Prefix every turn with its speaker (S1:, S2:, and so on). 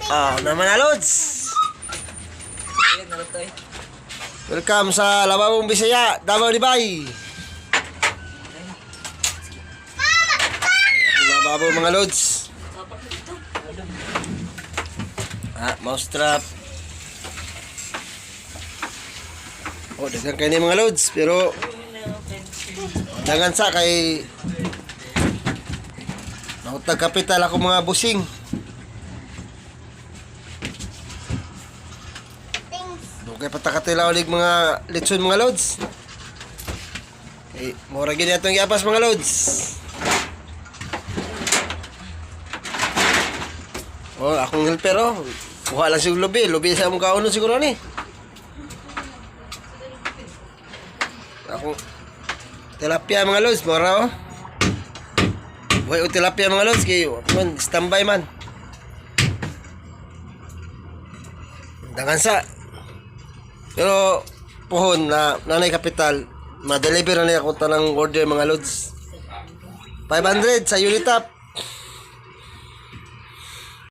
S1: Ah, naman na, Lods.
S2: Ayun, naluto eh.
S1: Welcome sa Lababong Bisaya, Davao Dibay. Lababo, mga Lods. Ah, mouse trap. Oh, daghan kay ni, mga Lods, pero dangan sa kay nautag kapital ako, mga busing.
S3: Things.
S1: Dugay pa ta katila ulig mga litson, mga Lods. Kay mura gid atong giapas, mga Lods. Oh, akong helper oh. Kuha lang siguro lubi, lubi sa among kaunon siguro ni. Akong tilapia, mga Lods, mura oh. Buhay og tilapia, mga Lods, kay man standby man. Dangan sa. Pero pohon na nanay kapital, ma-deliver na niya akong tanang order, mga Lods. 500 sa Unitap.